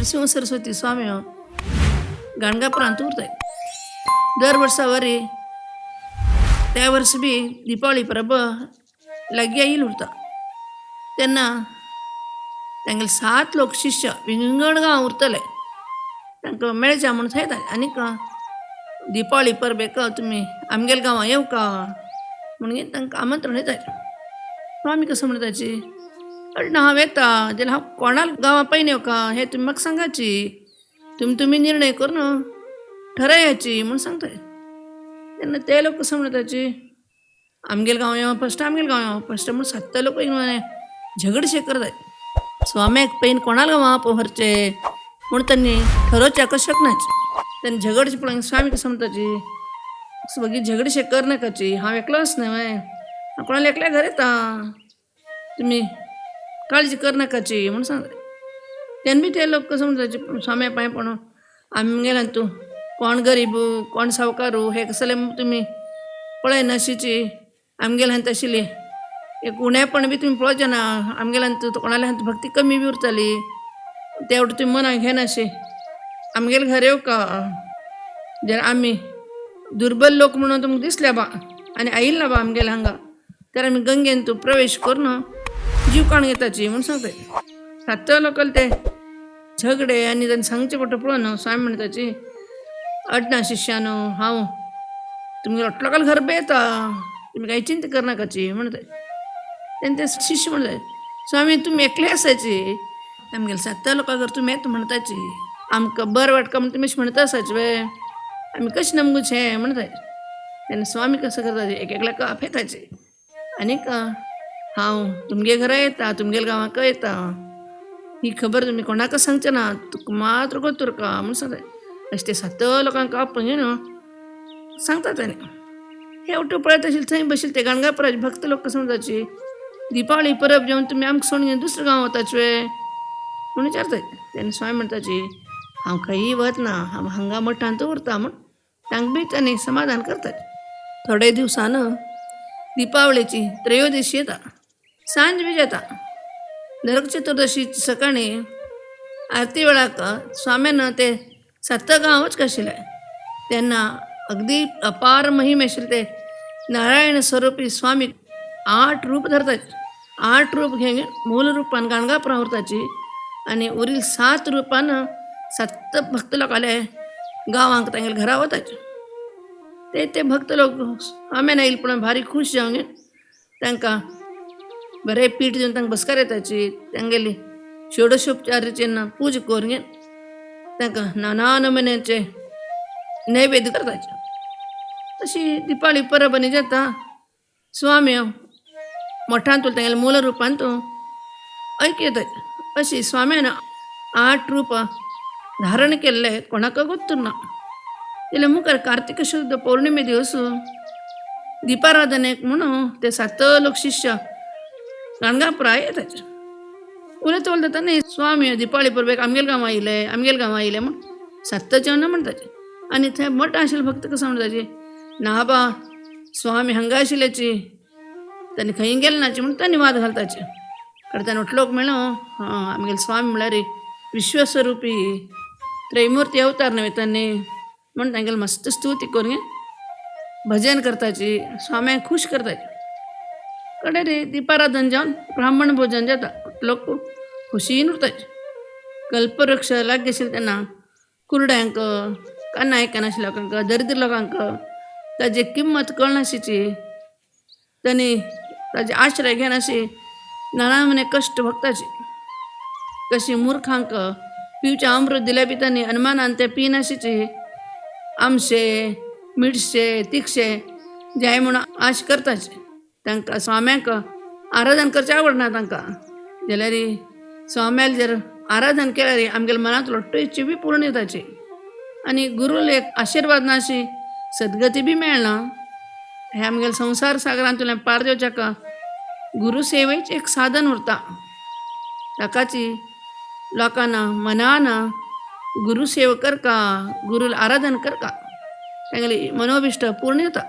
नरसिंह सरस्वती स्वामी गाणगापुरांत उरताय. दर वर्सा वरी त्या वर्स बी दिपावली परब लागीं येयल उरता. तेन्ना तांगेले 7 लोक शिष्य विंगड गांव उरतले, तांकां मेळचे म्हूण थंय आनीक दिपावली परबेक तुमी आमगेल्या गांवां येवका म्हणून तांकां आमंत्रण दिताय. आमी कसं म्हणटाची, अरे ना हांव येता जाल्यार हांव कोणाक गांवां पयन येवका हे तुमी म्हाका सांगाची, तुमी तुमी निर्णय करून ठरायाची म्हणून सांगताय. तेन्ना ते लोक कसं म्हणटाची, आमगेल्या गांव येव फस्ट, आमगेल्या गांव येव फस्ट म्हणून 7 लोक झगडशे करताय. स्वाम्याक पयन कोणाला गांवां पोहरचे म्हूण त्यांनी ठरोवच्याक शकनाच. त्यांनी झगडचे पळोवन स्वामी कसं म्हणटाची, बगी झगडशे कर नाकाची, हांव एकलोच न्हय, हांव कोणाला एकल्या घर येता, तुमी काळजी कर नाकाची म्हणून सांगता. तेन्ना बी ते लोक कसं म्हणटाचे, स्वाम्या पांय पडून आमगेल्यान तूं कोण गरीब कोण सावकारू हे कसले तुमी पळयनाशिची, आमगेल्यान तशिल्ली एक उणेपण बी तुमी पळोवचें ना, आमगेल्यान तूं कोणाल्या भक्ती कमी बी उरताली, तेवढं तुमी मनाक घेनाशे, आमगेल्या घर येवका, जर आमी दुर्बल लोक म्हणून तुमकां दिसल्या बा आनी आयिल्ला ना बा आमगेल्या हांगा, तर आमी गंगेन तूं प्रवेश करून जीव काण घेताची म्हणून सांगताय. 7 लोकांले ते झगडे आनी तांणी सांगचे पडटा पळोवन स्वामी म्हणटाची, अडना शिष्यानो हांव तुमगेल्या लोकांक घर येता, तुमी काही चिंता करनाकाची म्हणटाय. तेन्ना ते शिष्य म्हणटाय, स्वामी तुमी एकले आसाची, आमगेल्या 7 लोकां घर तुमी येता म्हणटाची, आमकां बरें वाटका म्हण तुमी अशें म्हणटा आसाची वे, आमी कशें नमगुचें म्हणटाय. तेन्ना स्वामी कसं करताचे, एक एकल्याक आपयताचे आनीक हांव तुमगे घरा येता, तुमगेल्या गांवाक येता, ही खबर तुमी कोणाकच सांगचे ना, तुका मात्र गोतुरका म्हणून सांगता. अशें ते 7 लोकांक आपोवन घेवन सांगता ताणें. हे वटू पळयत आशिल्ले थंय बशिल्ले ते गाणगापुराचे भक्त लोक कसं म्हणटाची, दिपावली परब जेवन तुमी आमकां सोडून घेवन दुसऱ्या गांवां वताचे वे म्हणून विचारताय. तेन्ना स्वामी म्हणटाची, हांव खंयी वतना, हांव हांगा मठांत उरता म्हूण तांकां बी तांणी समाधान करतात. थोडे दिवसान दिपावळीची त्रयोदशी येता, सांज बी जाता. नरक चतुर्दशी सकाळी आरती वेळाक स्वाम्यान ते 7 गांव वचक आशिल्ले. तेन्ना अगदी अपार महिम आशिल्ले ते नारायण स्वरूपी स्वामी 8 रूप धरतात. 8 रूप घेवन मूल रूपान गाणगापुरां उरताची आनी उरिल्ले 7 रूपान 7 भक्त लोकांले गांवांक तांगेल्या घरा वताचे. ते ते भक्त लोक स्वाम्यान आयिल्ले पळोवन भारी खूश जावन तांकां बरें पीठ दिवन तांकां बसकार येताची, तांगेली षोडशोपचाराची पूजा करून तांकां नाना नमुन्याचे नैवेद्य करताचे. तशी दिपावली परब आनी जाता. स्वामी मठांत तांगेल्या मूल रुपांत ऐक येतात. अशी स्वाम्यान 8 रूप धारण केल्ले कोणाक गोत्तूर ना. तेल्या मुखार कार्तिक शुद्ध पौर्णिमे दिवस दीपाराधनेक म्हणून ते 7 लोक शिष्य गाणगापुरा येतात. उलयता उलयता न्ही स्वामी दिपावली परबेक आमगेल्या गांवां आयले, आमगेल्या गांवां आयले म्हूण 7 जेवणां म्हणटाचे. आनी थंय मठ आशिल्ले भक्त कसं म्हणटाचे, ना बा स्वामी हांगा आशिल्ल्याची, तांणी खंय गेले नाचे म्हूण तांणी वाद घालताचे. कारण तांणी लोक म्हणलो, हां आमगेले स्वामी म्हळ्यार विश्वस्वरुपी त्रैमूर्ती अवतार न्हय तांणी म्हूण तांगेले मस्त स्तुती करून भजन करताची, स्वाम्यांक खूश करताचे. कडे रे दीपाराधन जावन ब्राह्मण भोजन जाता, लोक खुशीन उरताचे. कल्पवृक्ष लागीं आशिल्ले तेन्ना कुरड्यांक, कानां आयकनाशिल्ल्या लोकांक, दरिद्र लोकांक ताजी किंमत कळनाशिची, तांणी ताजे आश्रय घेनाशी नाना म्हणे कश्ट भोगताचे. कशी मूर्खांक पिवचे अमृत दिल्या बी तांणी अनुमानान ते पिनाशिची, आमशे मिरशे तिखशे जाय म्हणून आश करताचे. तांकां स्वाम्यांक आराधन करचें आवडना तांकां, जाल्यार स्वाम्याक जर आराधन केल्यार आमगेल्या मनांत लोट्टो इच्छा बी पूर्ण जाताची आनी गुरूल एक आशिर्वाद नाशी सद्गती बी मेळना. हे आमगेल्या संवसार सागरांतल्यान पार जावच्याक गुरु सेवेच एक साधन उरता. ताकाची लोकांना मनान गुरु सेवा करका, गुरुला आराधन करका, तांगेली मनोभिष्ट पूर्ण जाता.